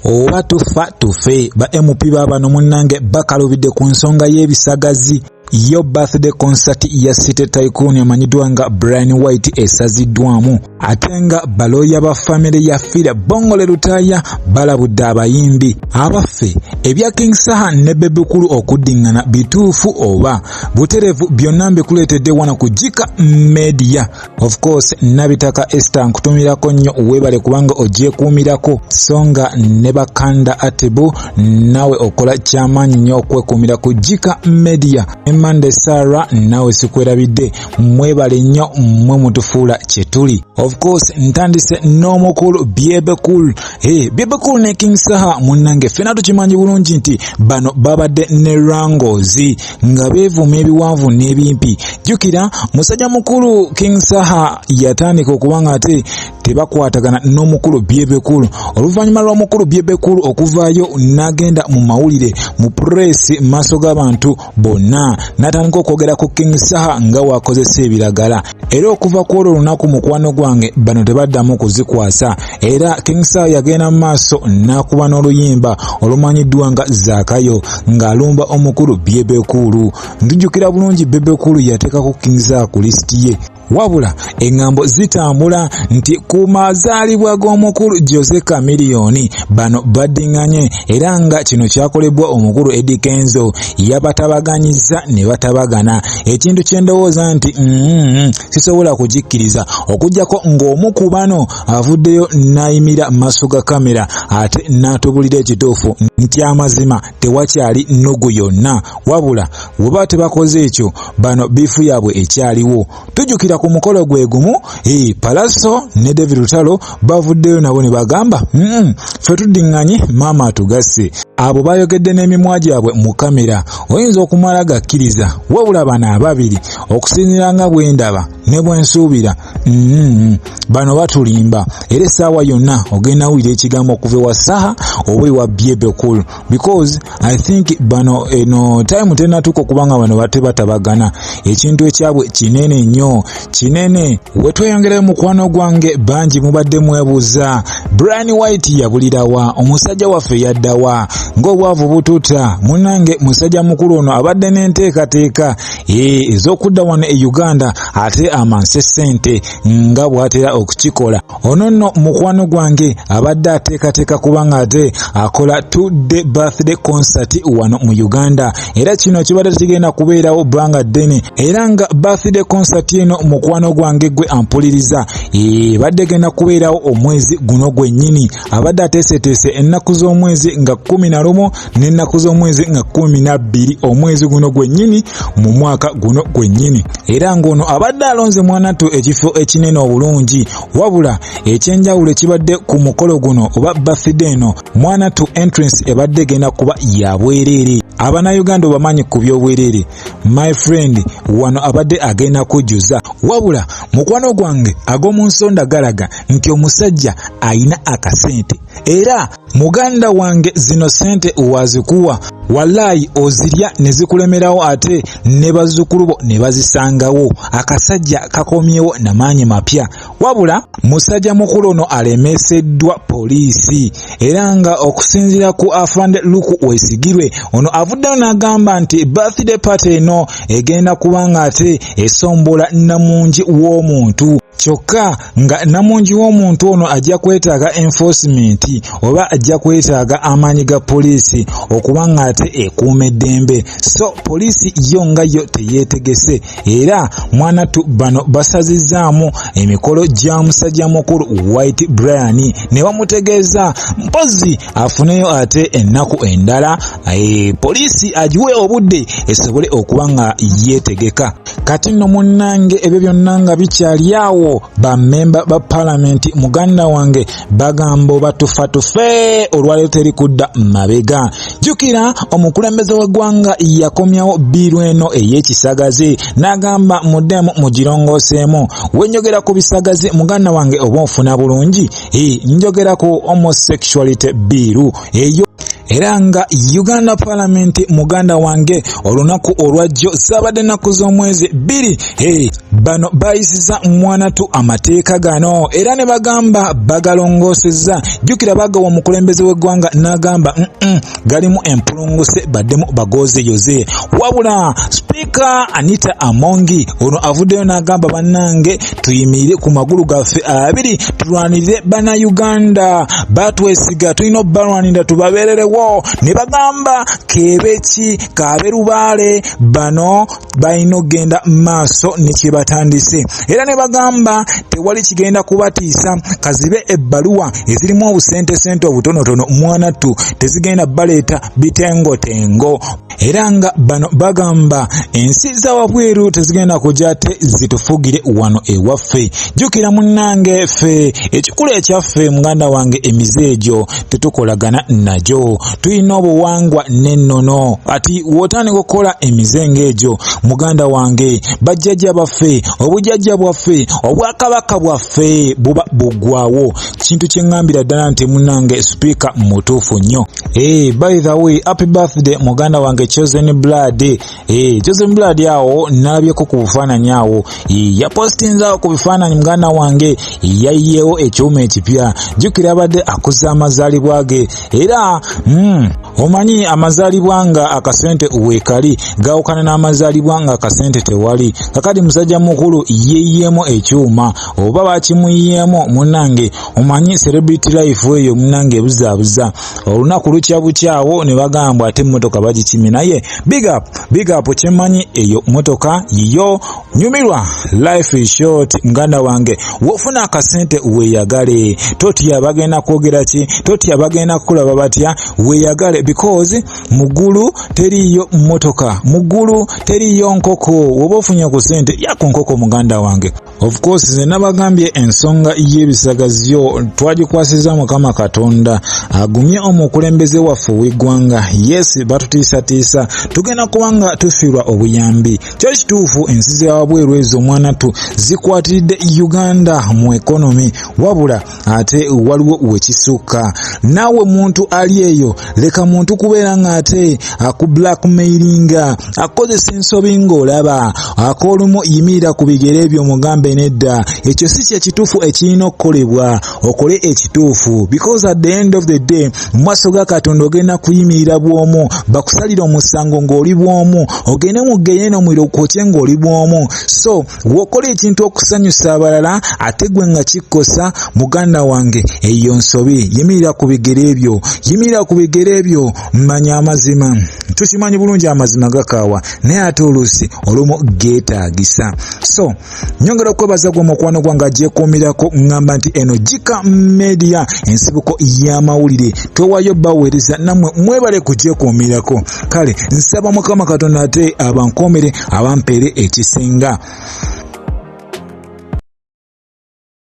Oba tufa tufe. Ba MP baabano munnange bakalubidde ku nsonga y'ebisagazi. Yo birthday concert ya City Tycoon amanyiddwa nga Brian White esaziddwamu, ate nga balooya ba famire ya Fira Bongole Lutaaya balabudde abayimbi abaffe. Ebya King Saha ne Bebe Cool okuddiŋŋana bituufu oba buterevu? Byonna mbikuleetedde wano ku Jika Media. Of course, Nabitaka Esther, nkutumirako nnyo, weebale kubanga ogyekuumirako, so nga ne Bakanda Atebu, naawe okola kyamaanyi nnyo okwekuumira ku Jika Media. Emande Sarah, naawe sikwerabidde, mwebale nnyo, mmwe mutufuula kye tuli. Of course, ntandise n'omukulu Bebe Cool. Hey, Bebe Cool ne King Saha, munnange ffena tukimanyi bulungi nti bano babadde ne rangozi nga beevuma ebiwanvu n'ebimpi. Jjukira musajja mukulu King Saha yatandika okuba nga ate tebakwatagana n'omukulu Bebe Cool oluvannyuma lw'omukulu Bebe Cool okuvaayo n'agenda mu mawulire, mu press, maaso g'abantu bonna, n'atandika okwogera ku King Saha nga wakozesa ebiragala. Era okuva ku olwo olunaku, mukwano gwange, bano tebaddamu kuzikwasa. Era King Saha yagenda mu maaso n'akuba n'oluyimba olumanyiddwa nga Zaakayo ng'alumba omukulu Bebe Cool. Ndujjukira bulungi, Bebe Cool yateekako King Saha ku lisiti ye. Wabula eŋŋambo zitambula nti ku mazaalibwa g'omukulu Jose Chameleone bano baddiŋŋanye, era nga kino kyakolebwa omukulu Eddy Kenzo, yabatabaganyizza ne batabagana, ekintu kye ndowooza nti sisobola kugikkiriza okuggyako ng'omu ku bano avuddeyo n'ayimira maaso ga kamera ate n'atubulira ekituufu nti amazima tewakyali nnugu yonna. Wabula bweba tebakoze ekyo, bano beef yaabwe ekyaliwo. Tujjukira ku mukolo gwe gumu, Pallaso ne David Lutalo bavuddeyo nabo ne bagamba, "Ffe tuddiŋŋanye, maama atugasse." Abo bayogedde n'emimwa gyabwe mu kamera, oyinza okumala gakkiriza. Wabula bano ababiri, okusinziira nga bwe ndaba ne bwe nsuubira, bano batulimba, era essaawa yonna ogenda wulira ekigambo okuva ewa Saha oba ewa Bebe Cool, because I think bano eno time tenatuuka okubanga bano tebatabagana. Ekintu ekyabwe kinene nnyo, kinene. Wetweyongerayo, mukwano gwange, bangi mubadde mwebuuza Brian White yabulirawa, omusajja waffe yaddawa ng'obwavu bututa. Munnange, musajja mukulu ono abadde n'enteekateeka ez'okudda wano e Uganda ate amanse ssente nga bw'atera okukikola. Ono nno mukwano gwange abadde ateekateeka kubanga ate akola 2-day birthday concert wano mu Uganda, era kino kibadde kigenda kubeerawo bbanga ddene. Era nga birthday concert eno, mukwano gwange gwe ampuliriza, ebadde genda kubeerawo omwezi guno gwennyini. Abadde ateeseteese ennaku z'omwezi nga 11 n'ennaku z'omwezi nga 12 omwezi guno gwennyini mu mwaka guno gwennyini. Era ng'ono abadde alonze mwanattu ekifo ekinene obulungi. Wabula ekyenjawulo ekibadde ku mukolo guno oba birthday eno, mwanattu, entrance ebadde egenda kuba ya bwereere. Abannayuganda obamanyi ku byobwereere, my friend. Wano abadde agenda kujjuza. Wabula mukwano gwange, ag'omu nsonda galaga nti omusajja ayina akasente, era muganda wange zino sente wazikuwa, wallayi ozirya ne zikulemerawo, ate ne bazzukulu bo ne bazisangawo. Akasajja kakomyewo namaanyi mapya. Wabula musajja mukulu ono alemeseddwa poliisi, era nga okusinziira ku afande Luku Wesigirwe, ono avuddeyo n'agamba nti birthday party eno egenda kuba nga ate esombola namungi w'omuntu. Kyokka nga namungi w'omuntu ono ajja kwetaaga enforcement oba ajja kwetaaga amaanyi ga poliisi okuba nga ate ekuuma eddembe, so poliisi yo nga yo teyeetegese. Era mwanattu bano basazizzaamu emikolo gya musajja mukulu White Brian ne bamutegeeza mpozi afuneyo ate ennaku endala, poliisi agiwe obudde esobole okuba nga yeetegeka. Kati nno munnange, ebyo byonna nga bikyali awo, bammemba ba paalamenti, muganda wange, bagamba oba tufa tufe, olwaleero teri kudda mabega. Jjukira omukulembeze w'eggwanga yakomyawo bill eno ey'ekisagazi n'agamba muddemu mugirongooseemu. Wenjogera ku bisagazi, muganda wange, oba onfuna bulungi, njogera ku homosexuality bill eyo. Era nga Uganda Parliament, muganda wange, olunaku olwajjo zabadde nnaku z'omwezi 2, hey, bano bayisiza mwanatu amateeka gano era ne bagamba bagalongoosezza. Jjukira bagawa omukulembeze w'eggwanga n'agamba galimu empulunguse, baddemu bagoozeyoze. Wabula Sipiika Anita Amongi ono avuddeyo n'agamba, bannange, tuyimirire ku magulu gaffe abiri, tulwanirire Bannayuganda batwesiga, tulina obbalwanirira, tubabeererewo. Ne bagamba keebe ki kaabe lubaale, bano balina okugenda maaso ne kye batandise. Era ne bagamba tewali kigenda kubatiisa, kazibe ebbaluwa ezirimu obusentesente obutonotono, mwanattu tezigenda baleeta bitengotengo. Era nga bano bagamba ensi za wabweru tezigenda kujja te zitufugire wano ewaffe. Jjukira munnange, ffe ekikulu ekyaffe, muganda wange, emize egyo tetukolagana nagyo, tulina obuwangwa n'ennono. Ati w'otandika okukola emize ng'egyo, muganda wange, bajjajja baffe, obujjajja bwaffe, obwakabaka bwaffe buba buggwawo. Kintu kye ŋŋambira ddala nti munnange sipiika mutuufu nnyo. Hey, by the way, happy birthday muganda wange Chosen Blood. Hey, Chosen Blood awo nalabyeko ku bufaananyi awo, hey, yapostinze awo ku bifaananyi, muganda wange, yayiyeewo ekyuma ekipya. Jjukira abadde akuza amazaalibwa ge era omanyi amazaalibwa nga akasente weekali gawukana n'amazaalibwa nga akasente tewali. Kakati musajja mukulu yeeyiyeemu ekyuma oba bakimuyiyeemu. Munnange, omanyi celebrity life eyo, munnange, ebuzaabuza. Olunaku lukya bukyawo ne bagamba ate emmotoka bagikimye. Naye big up, big up, kyemmanyi eyo motoka yiyo. Nyumirwa, life is short, muganda wange. Wofuna akasente weeyagale, totya bagenda kwogera ki, totya bagenda kukulaba batya, weeyagale, because muggulu teriiyo mmotoka, muggulu teriiyo nkoko. Woba ofunye ku sente yako nkoko, muganda wange. Of course nze nabagambye ensonga y'ebisagazyo twagikwasiza Mukama Katonda, agumye omukulembeze waffe ow'eggwanga. Yes, batutiisatiisa tugenda kubanga tufiirwa obuyambi. Kyo kituufu, ensi zawabweru ezo mwanatu zikwatiridde Uganda mu economy, wabula ate waliwo wekisukka. Naawe muntu ali eyo, leka muntu kubeera ng'ate akublackmailinga, akozesa ensobi ng'olaba ak'olumu. Yimirira ku bigere byo, mugambe nedda, ekyo si kye kituufu ekirina okukolebwa, okole ekituufu, because at the end of the day, mu maaso ga Katonda ogenda kuyimirira bw'omu, bakusalira omusango ng'oli bw'omu, ogende mu ggeyeena omuliro gwokye ng'oli bw'omu. So bw'okola ekintu okusanyusa abalala ate gwe nga kikkosa, muganda wange, eyo nsobi. Yimirira ku bigere byo, yimirira ku bigere byo. Manya amazima, tukimanyi bulungi amazima gakaawa, naye ate oluusi olumu geetaagisa. So nyongera okwebaza gwe mukwano gwange agyekuumirako. Ŋŋamba nti eno Gika Media, ensibuko y'amawulire, twewayo baweereza, nammwe mwebale kugyekuumirako. Kale nsaba Mukama Katonda ate abankoomere, abampeere ekisinga.